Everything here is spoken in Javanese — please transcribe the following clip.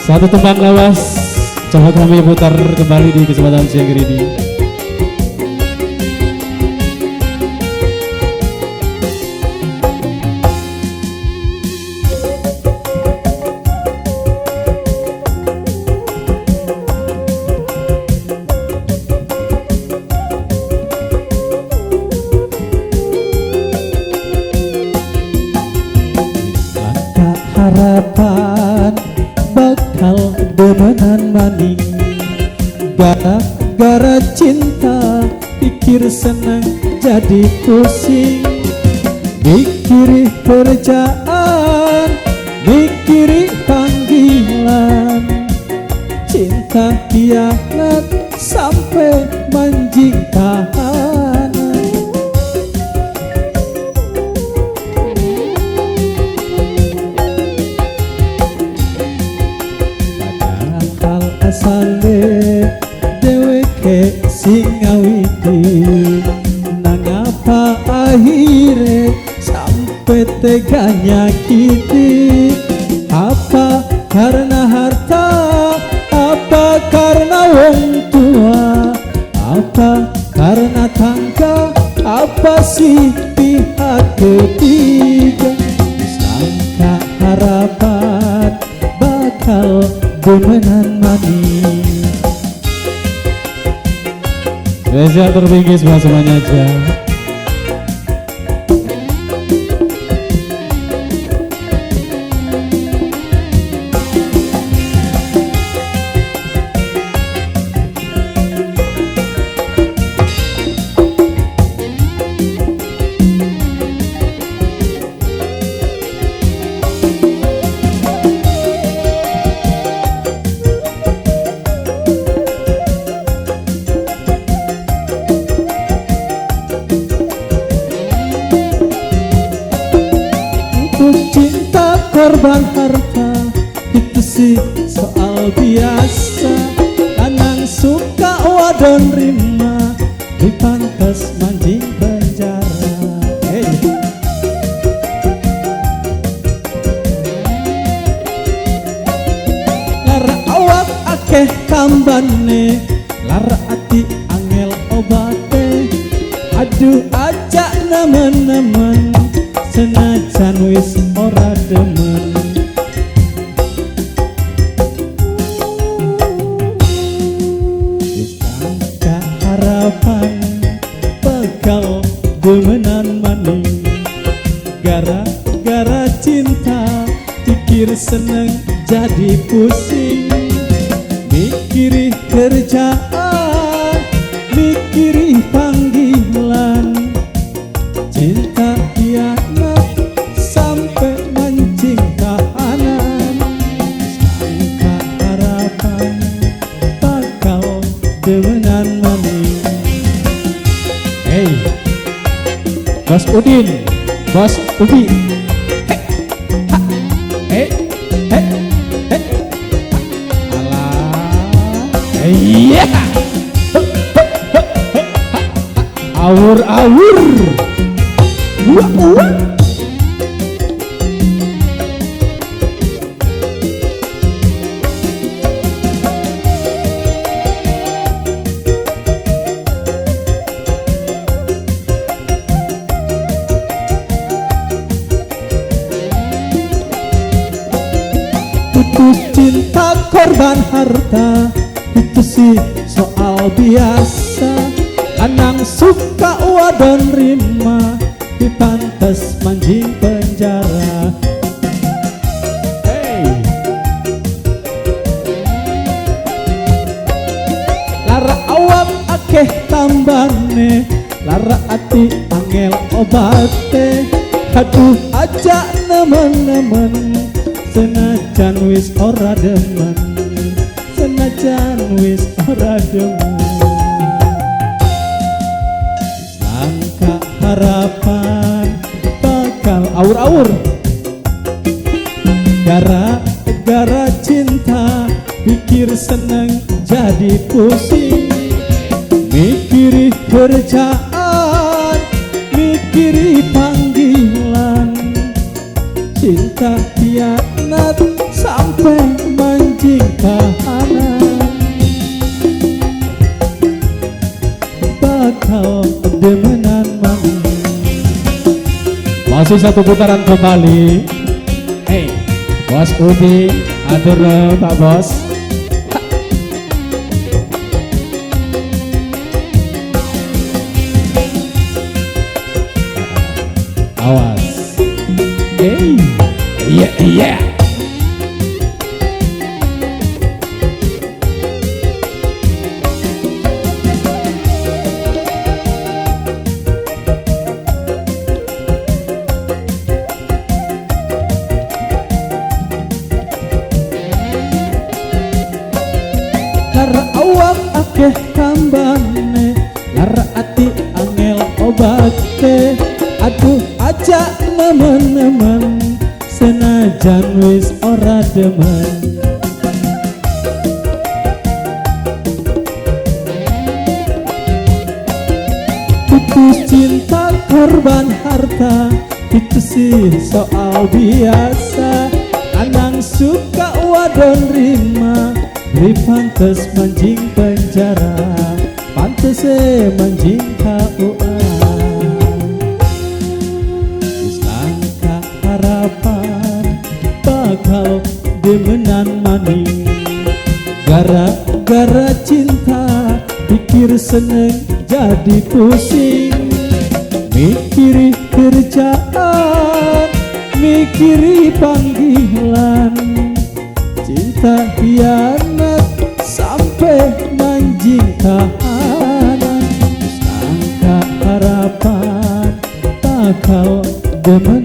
Satu tembang lawas coba kami putar kembali di kesempatan siang hari ini. Langkah harapan bakal demenan maning, gara-gara cinta pikir senang jadi pusing, mikiri kerjaan, mikiri panggilan, cinta hianat sampai manjing tahanan. Padahal asale dheweke sing ngawiti, nangapa akhire sampe tega nyakiti. Apa karena harta, apa karena wong tua, apa karena tangga, apa sih pihak ketiga. Sangka harapan bakal demenan maning. Spesial tertinggi semua semuanya aja. Untuk cinta korban harta itu sih soal biasa. Lanang suka wadon rima, dipantes mancing penjara. Hey. Lara awak akeh tambane, lara ati angel obate. Aduh ajak nemen-nemen, senajan wis ora demen. Wis sangka harapan bakal demenan maning, gara-gara cinta pikir seneng jadi pusing, mikiri kerjaan, mikiri panggilan, cinta hianat sampai mancing tahanan. Sangka harapan bakal demenan maning. Hey, Bos Udin, Bos Ubi. Hey, ha, hey, hey, hey. Alah, iya. Awur awur. Wah, wah. Putus cinta korban harta itu sih soal biasa. Lanang suka wadon rima, dipantes mancing penjara. Hey. Lara awak akeh tambane, lara ati angel obate. Aduh ajak nemen-nemen, senajan wis ora demen, senajan wis ora demen. Sangka harapan bakal awur-awur, gara-gara cinta pikir seneng jadi pusing, mikiri kerjaan, mikiri panggilan, cinta hianat sampai mancing manjing tahanan. Bakal demenan maning. Masih satu putaran kembali. Hey, Bos Udi, atur Pak Bos. Awas. Hey, iya iya. Lara awak akeh tambane, lara ati angel obate. Aduh aja nemen-nemen, senajan wis ora demen. Putus cinta korban harta, itu sih soal biasa. Anang suka wadon rima, beli pantes manjing penjara, pantes manjing KUA. Wis langka harapan bakal demenan maning. Gara-gara cinta pikir seneng jadi pusing. Mikiri kerjaan, mikiri panggilan. Cinta hianat sampai manjing tahanan. Wis langka harapan bakal demenan.